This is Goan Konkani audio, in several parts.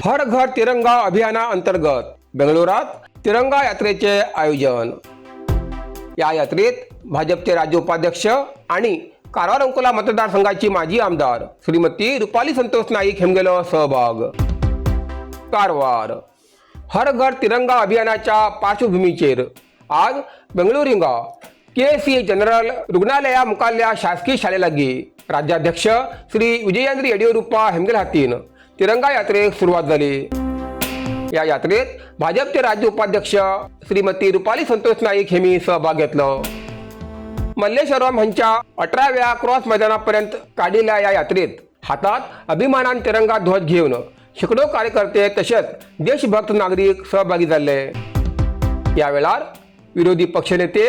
हर घर तिरंगा अभियाना अंतर्गत बेंगळुरात तिरंगा यात्रेचे आयोजन. या यात्रेत भाजपचे राज्य उपाध्यक्ष आणि कारवार अंकोला मतदारसंघाची माजी आमदार श्रीमती रुपाली संतोष नाईक हेमगेलो सहभाग. कारवार हर घर तिरंगा अभियानाच्या पार्श्वभूमीचेर आज बेंगळूर हिंगा के सी जनरल रुग्णालया मुखारल्या शासकीय शाळे लागीं राज्याध्यक्ष श्री विजयेंद्र येडियुरप्पा हेमगेल हातीन तिरंगा यात्रेक सुरवात जाली. या यात्रेत भाजपचे राज्य उपाध्यक्ष श्रीमती रुपाली संतोष नाईक हेमी सहभाग घेतलो. मल्लेश्वरम हांच्या 18व्या क्रॉस मैदानापर्यंत काडिल्ल्या या यात्रेत हातात अभिमानान तिरंगा ध्वज घेवन शेकडो कार्यकर्ते तशेंच देशभक्त नागरीक सहभागी जाल्ले. या वेळार विरोधी पक्षनेते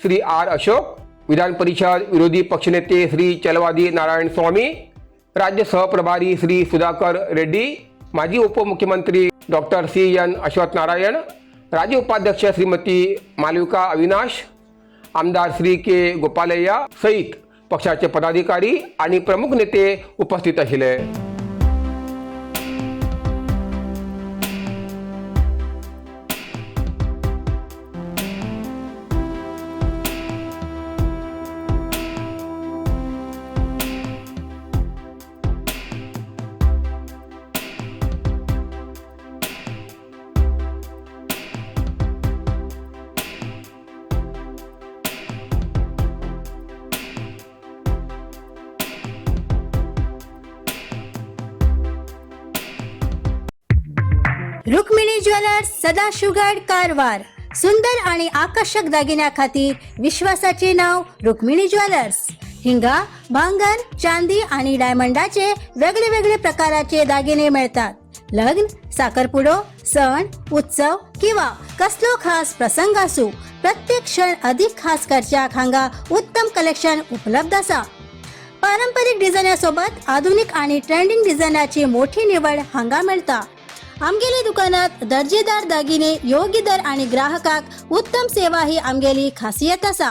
श्री आर अशोक, विधान परिषद विरोधी पक्षनेते श्री चलवादी नारायण स्वामी, राज्य सहप्रभारी श्री सुधाकर रेड्डी, माजी उपमुख्यमंत्री doctor C N Ashwath Narayan, राज्य उपाध्यक्ष श्रीमती मालविका अविनाश, आमदार श्री के गोपालय्या सहित पक्षाचे पदाधिकारी आणि प्रमुख नेते उपस्थित आशिल्ले. रुक्मिणी ज्वेलर्स, सदाशिवगड, कारवार. सुंदर आणि आकर्षक दागिन्या खातीर विश्वासाचे नाव रुक्मिणी ज्वेलर्स. हिंगा भांगर, चांदी आणि डायमंडाचे वेगळे वेगळे प्रकाराचे दागिने मिळतात. लग्न, साखरपुडो, सण उत्सव किंवा कसलो खास प्रसंग असू, प्रत्येक क्षण अधिक खास करच्याक हांगा उत्तम कलेक्शन उपलब्ध आसा. पारंपरिक डिझायनासोबत आधुनिक आणि ट्रेंडिंग डिझायनाची मोठी निवड हांगा मेळटा. आमगेले दुकानात दर्जेदार दागिने योग्य दर आणि ग्राहकाक उत्तम सेवा ही आमगेली खासियत आसा.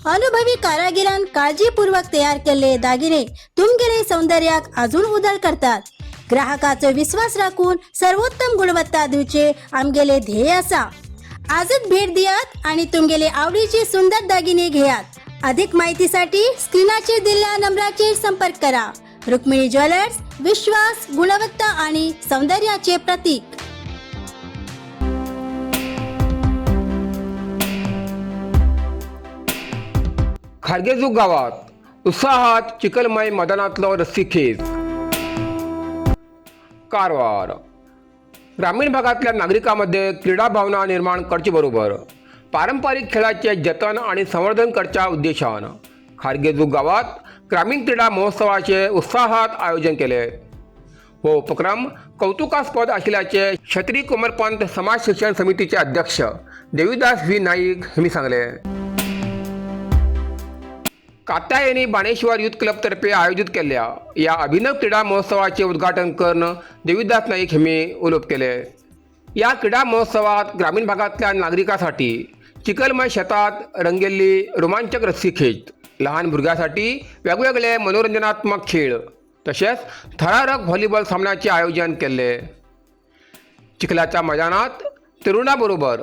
अनुभवी कारागिरान काळजीपूर्वक तयार केल्ले दागिने तुमगेले सौंदर्याक अजून उदळ करतात. ग्राहकाचो विश्वास राखून सर्वोत्तम गुणवत्ता दिवचे आमगेले ध्येय आसा. आजच भेट दियात आणि तुमगेले आवडीचे सुंदर दागिने घेयात. अधिक माहितीसाठी स्क्रीनाचेर दिल्ल्या नंबराचेर संपर्क करा. रुक्मिणी ज्वेलर्स, विश्वास, गुणवत्ता आणि सौंदर्याचे प्रतीक. खारगेजूग गावात उत्साहात चिखलमय मैदानातलो रस्सीखेच. कारवार ग्रामीण भागातल्या नागरिकांमध्ये क्रीडा भावना निर्माण करचे बरोबर पारंपरिक खेळाचे जतन आणि संवर्धन करच्या उद्देशान खारगेजूग गावात ग्रामीण क्रीडा महोत्सवाचे उत्साहात आयोजन केले. हो उपक्रम कौतुकास्पद आशिल्ल्याचे क्षत्रिय कुमरपंत समाज शिक्षण समितीचे अध्यक्ष देवीदास व्ही नाईक यांनी सांगले. कात्यायनी बाणेश्वर युथ क्लबतर्फे आयोजित केल्ल्या या अभिनव क्रीडा महोत्सवाचे उद्घाटन करून देवीदास नाईक यांनी उलोवप केले. या क्रीडा महोत्सवात ग्रामीण भागातल्या नागरिकांसाठी चिखलमय शेतात रंगेल्ली रोमांचक रस्सीखेच, लहान भुरग्यांसाठी वेगवेगळे मनोरंजनात्मक खेळ तशेंच थरारक व्हॉलीबॉल सामन्याचे आयोजन केल्ले. चिखलाच्या मैदानात तरुणाबरोबर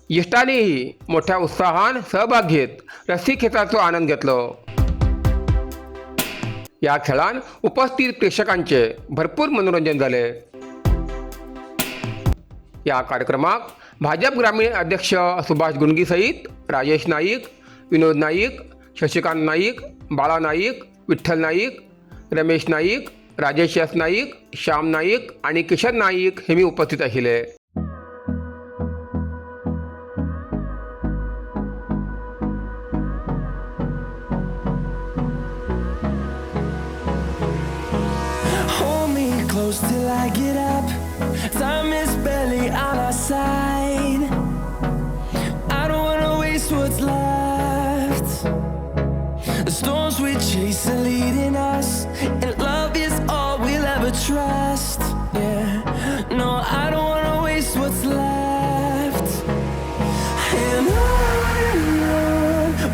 ज्येष्ठांनीही मोठ्या उत्साहान सहभाग घेत रस्सीखेचाचो आनंद घेतलो. या खेळान उपस्थित प्रेक्षकांचे भरपूर मनोरंजन झाले. या कार्यक्रमाक भाजप ग्रामीण अध्यक्ष सुभाष गुंडगी सहित राजेश नाईक, विनोद नाईक, शशिकांत नाईक, बाळा नाईक, विठ्ठल नाईक, रमेश नाईक, राजेश एस नाईक, श्याम नाईक आणि किशन नाईक हे मी उपस्थित आशिल्ले. Hold me close till I get up. Time is barely on our side. I don't wanna waste what's left. The storms we chase are leading us, and love is all we'll ever trust. Yeah, no, I don't wanna waste what's left. And on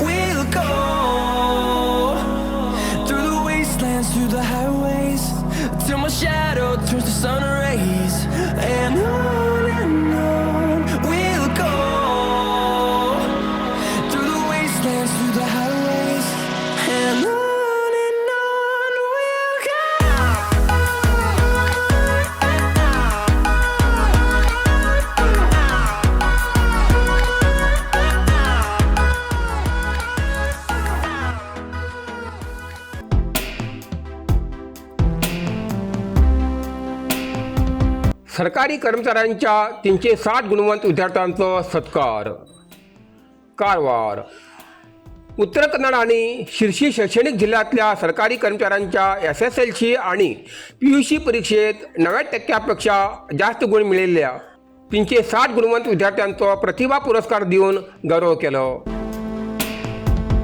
we'll go through the wastelands, through the highways, till my shadow turns to sun rays. सरकारी कर्मचाऱ्यांच्या 360 गुणवंत विद्यार्थ्यांचो सत्कार. कारवार. उत्तर कन्नड आणि शिर्शी शैक्षणिक जिल्ह्यातल्या सरकारी कर्मचाऱ्यांच्या एसएसएलसी आणि पीयूसी परीक्षेत 90 टक्क्यापेक्षा जास्त गुण मिळिल्ल्या 360 गुणवंत विद्यार्थ्यांचो प्रतिभा पुरस्कार दिवन गौरव केलो.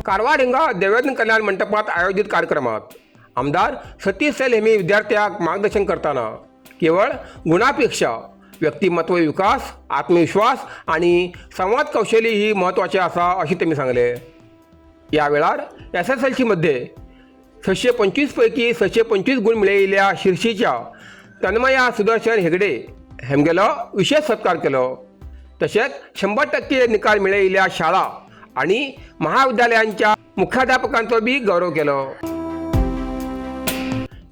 कारवार हिंगा देवेंद्र कल्याण मंटपात आयोजित कार्यक्रमात आमदार सतीश सैल हेमी विद्यार्थ्यांक मार्गदर्शन करताना केवळ गुणापेक्षा व्यक्तिमत्व विकास, आत्मविश्वास आणि संवाद कौशल्य ही महत्त्वाचे आसा अशें तेमी सांगले. या वेळार एसएसएलसीमध्ये 625 पैकी 625 गुण मेळयिल्ल्या शिर्शीच्या तन्मया सुदर्शन हेगडे हेमगेलो विशेष सत्कार केलो. तशेंच 100% निकाल मेळयिल्ल्या शाळा आणि महाविद्यालयांच्या मुख्याध्यापकांचो बी गौरव केलो.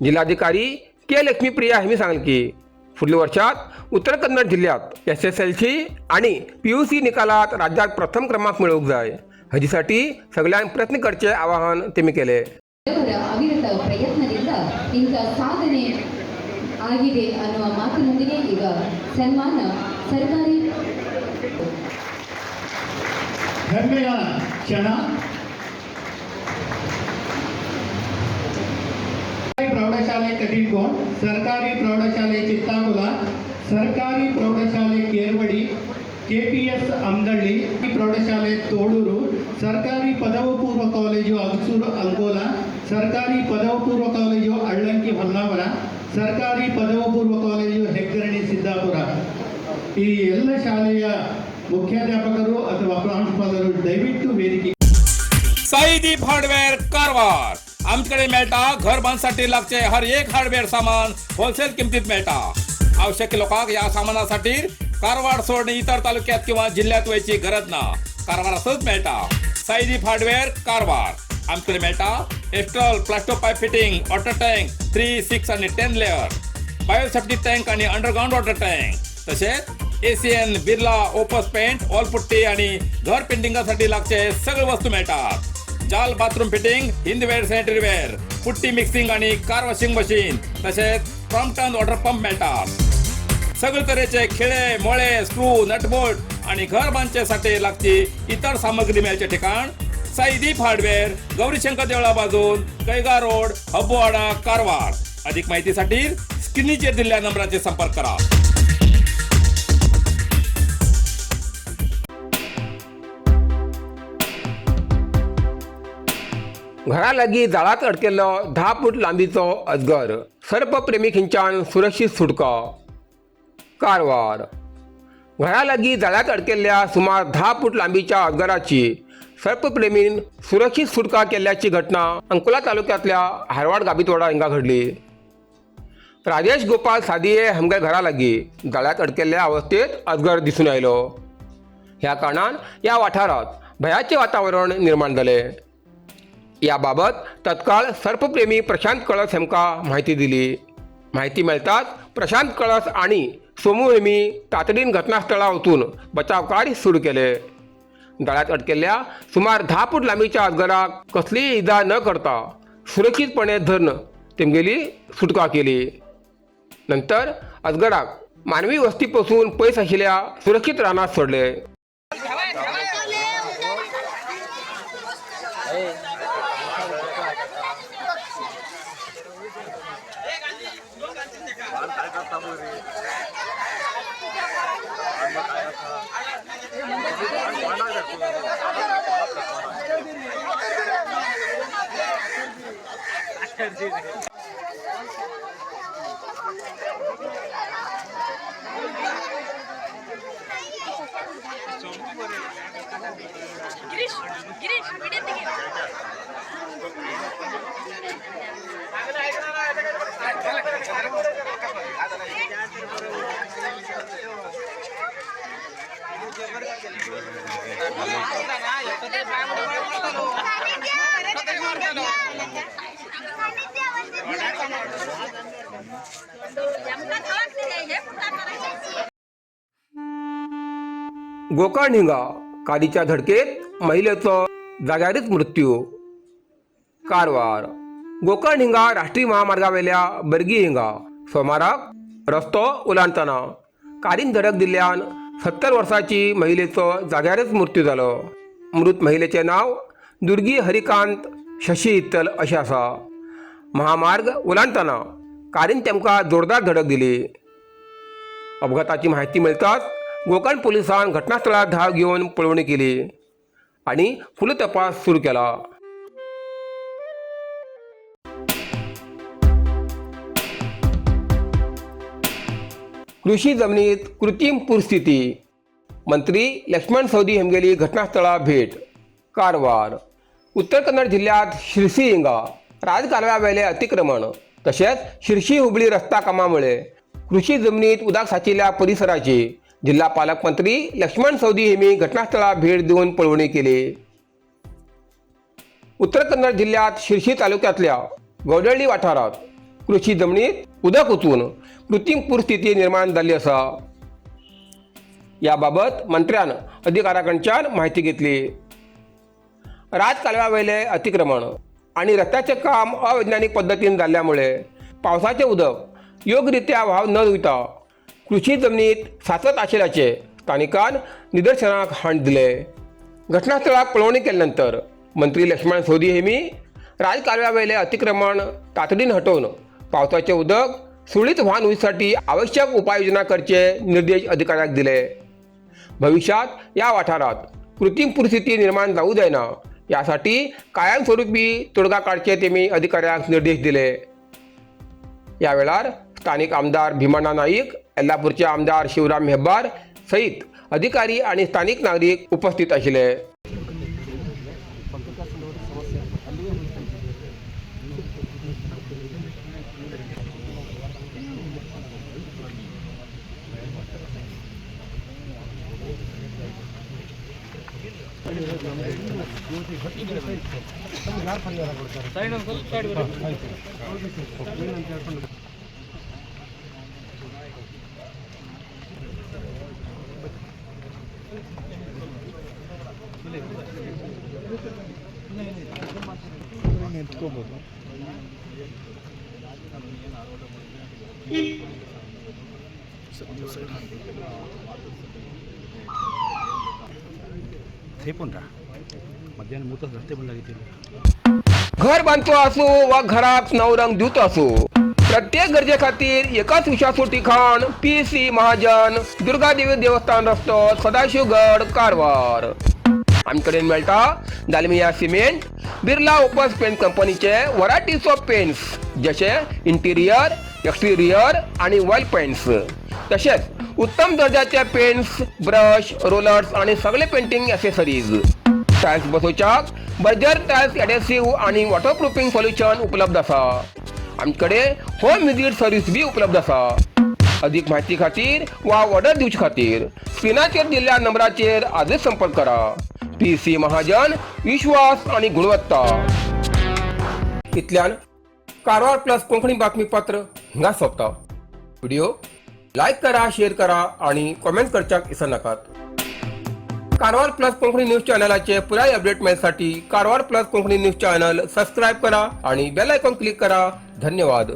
जिल्हाधिकारी के लक्ष्मीप्रिया हेमी सांगले की फुडल्या वर्षात उत्तर कन्नड जिल्ह्यात एसएसएलसी आणि पीयूसी निकालात राज्यात प्रथम क्रमांक मेळोवंक जाय. हाजेसाठी सगळ्यांक प्रयत्न करचे आवाहन तेमी केले. ಅವರ ಅವಿರತ ಪ್ರಯತ್ನದಿಂದ ಇಂಥ ಸಾಧನೆ ಆಗಿದೆ ಅನ್ನುವ ಮಾತಿನೊಂದಿಗೆ ಈಗ ಸನ್ಮಾನ ಸರ್ಕಾರಿ ಹೆಮ್ಮೆಯ ಕ್ಷಣ. ಪ್ರೌಢಶಾಲೆ ಕಟೀಲ್ಕೋಟ್, ಸರ್ಕಾರಿ ಪ್ರೌಢಶಾಲೆ ಚಿತ್ತಾಕುಲ, ಸರ್ಕಾರಿ ಪ್ರೌಢಶಾಲೆ ಕೇರ್ವಡಿ, ಕೆಪಿಎಸ್ ಅಮ್ದಳ್ಳಿ ಪ್ರೌಢಶಾಲೆ ತೋಡೂರು, ಸರ್ಕಾರಿ ಪದವಿ ಪೂರ್ವ ಕಾಲೇಜು ಅಗಸೂರು ಅಂಕೋಲ, ಸರ್ಕಾರಿ ಪದವಿ ಪೂರ್ವ ಕಾಲೇಜು ಅಳ್ಳಂಕಿ ಹೊನ್ನಾವರ, ಸರ್ಕಾರಿ ಪದವಿ ಪೂರ್ವ ಕಾಲೇಜು ಹೆಗ್ಗರಣಿ ಸಿದ್ದಾಪುರ. ಈ ಎಲ್ಲ ಶಾಲೆಯ ಮುಖ್ಯಾಧ್ಯಾಪಕರು ಅಥವಾ ಪ್ರಾಂಶುಪಾಲರು ದಯವಿಟ್ಟು ವೇದಿಕೆ साईदीप हार्डवेअर कारवार. आमच्याकडे मेळटा घर बांधसाठी लागचे हर एक हार्डवेअर सामान होलसेल किमतीत मेळटा. आवश्यक लोकांक या सामानासाठी कारवार सोडून इतर तालुक्यात किंवा जिल्ह्यात वयची गरज ना. कारवारातच मेळटा. साईदीप हार्डवेअर कारवार. आमच्याकडे मेळटा Astral Plasto pipe fitting, water tank 3, 6 आणि 10 लेअर, बायोसेफ्टी टँक आणि अंडरग्राऊंड वॉटर टँक. तसेच ACN, Birla opus paint, wall putty आणि घर पेंटिंगासाठी लागचे सगळे वस्तू मिळतात. जाल bathroom fitting, Hindware sanitary ware, putty mixing आणि कार वॉशिंग मशीन, तसेच क्रॉम्प्टन वॉटर पंप मिळतात. सगळे तरेचे खिळे, मोळे, स्क्रू, नटबोल्ट आणि घर बांधच्यासाठी लागची इतर सामग्री मिळचे ठिकाण साईदीप हार्डवेअर, गौरीशंकर देवळा बाजून, कैगा रोड, हब्बुवाडा, कारवार. अधिक माहितीसाठी स्क्रीनचेर दिलेल्या नंबराचे संपर्क करा. घरा लागीं जाळात अडकेल्लो 10 फूट लांबीचो अजगर, सर्पप्रेमी खिंच्यान सुरक्षीत सुटका. कारवार. घरा लागीं जाळ्यात अडकेल्ल्या सुमार 10 फूट लांबीच्या अजगराची सर्पप्रेमीन सुरक्षीत सुटका केल्ल्याची घटना अंकोला तालुक्यांतल्या हारवाड गाबीतवाडा हांगा घडली. राजेश गोपाल सादिये हमगे घरा लागीं जाळ्यात अडकेल्ल्या अवस्थेत अजगर दिसून आयलो. ह्या कारणान ह्या वाठारांत भयाचें वातावरण निर्माण जालें. या बाबत तत्काळ सर्पप्रेमी प्रशांत कळस हेमकां म्हायती दिली. म्हायती मेळटाच प्रशांत कळस आणि सोमू हेमी तातडीन घटनास्थळार वचून बचाव कार्य सुरू केले. जाळ्यात अडकेल्ल्या सुमार 10 फूट लांबीच्या अजगराक कसलीय इजा न करता सुरक्षीतपणे धरून तेमगेली सुटका केली. नंतर अजगराक मानवी वस्तीपासून पयस आशिल्ल्या सुरक्षीत रानात सोडले. गिरीश, गिरीश, व्हिडिओ. गोकर्ण हिंगा कारीच्या धडकेत महिलेचो जाग्यारच मृत्यू. कारवार. गोकर्ण हिंगा राष्ट्रीय महामार्गावेल्या बर्गी हिंगा सोमाराक रस्तो उलांडतना कारीन धडक दिल्ल्यान 70 वर्सांची महिलेचो जाग्यारच मृत्यू जालो. मृत महिलेचें नांव दुर्गी हरिकांत शशी इत्तल अशें आसा. महामार्ग उलांडतना कारीन तेमकां जोरदार धडक दिली. अपघाताची म्हायती मेळटाच गोकर्ण पुलिसान घटनास्थळार धांव घेवन पळोवणी केली आनी फुडलो तपास सुरू केला. कृषी जमनीत कृत्रीम पूरस्थिती, मंत्री लक्ष्मण सवदी हेमगेली घटनास्थळा भेट. कारवार उत्तर कन्नड जिल्ह्यात शिरसी हिंगा राजकालव्यावेले अतिक्रमण तशेंच शिरशी हुबळी रस्ता कामामुळे कृषी जमनीत उदक साचिल्ल्या परिसराची जिल्हा पालकमंत्री लक्ष्मण सवदी हेमी घटनास्थळा भेट दिवन पळोवणी केली. उत्तर कन्नड जिल्ह्यात शिरशी तालुक्यातल्या गौडळ्ळी वाठारात कृषी जमनीत उदक उचून कृत्रीम पूरस्थिती निर्माण जाल्ली आसा. याबाबत मंत्र्यान अधिकाऱ्याकडच्यान म्हायती घेतली. राजकालव्यावेले अतिक्रमण आनी रस्त्याचें काम अवैज्ञानिक पद्दतीन जाल्ल्यामुळे पावसाचें उदक योग्यरित्या व्हांव न वयता कृषी जमनीत साचत आशिल्ल्याचें स्थानिकान निदर्शनाक हाडून दिलें. घटनास्थळाक पळोवणी केले नंतर मंत्री लक्ष्मण सवदी हेमी राजकालव्यावेले अतिक्रमण तातडीन हटोवन पावसाचें उदक सुरळीत व्हांवन वचसाठी आवश्यक उपाययोजना करचे निर्देश अधिकाऱ्यांक दिले. भविष्यात या वाठारात कृत्रीम पूरस्थिती निर्माण जाऊ जायना यासाठी कायमस्वरूपी तोडगा काडचे तेमी अधिकाऱ्यांक निर्देश दिले. या वेळार स्थानिक आमदार भीमण्णा नाईक, येल्लापूरचे आमदार शिवराम हेब्बार सहित अधिकारी आणि स्थानिक नागरिक उपस्थित आशिल्ले. घर बांधतो असो वा घराक नव रंग दिवतो असो, प्रत्येक गरजे खातीर एकाच विश्वासू ठिकाण पी.सी. महाजन, दुर्गादेवी देवस्थान रस्तो, सदाशिवगड, कारवार. आमकडेन मेळटा Dalmia cement, Birla opus paint कंपनीचे व्हरायटीज ऑफ पेंट्स जशे इंटिरियर, एक्सटिरियर आणि वॉल पेंट्स, तशेंच उत्तम दर्जाचे पेंट्स, ब्रश, रोलर्स आणि सगळे पेंटिंग ॲसेसरीज. टायल्स बसोवच्याक बर्जर टायल्स एडेसिव्ह आणि वॉटरप्रुफिंग सोल्युशन उपलब्ध आसा. आमकडे होम विजीट सर्वीस बी उपलब्ध आसा. अधिक माहिती खातीर वा ऑर्डर दिवचे खातीर स्क्रिनाचेर दिल्ल्या नंबराचेर आजच संपर्क करा. पी.सी. महाजन, विश्वास आणि गुणवत्ता. इतल्यान कारवार प्लस कोंकणी बातमीपत्र हिंगा सोंपता. व्हिडिओ लायक करा, शेअर करा आणि कॉमेंट करच्याक विसरनाकात. कारवार प्लस कोंकणी न्यूज चॅनलाचे पुराय update मेळसाठी Karwar plus Konkani news channel subscribe करा आणि बेल आयकॉन क्लिक करा. धन्यवाद.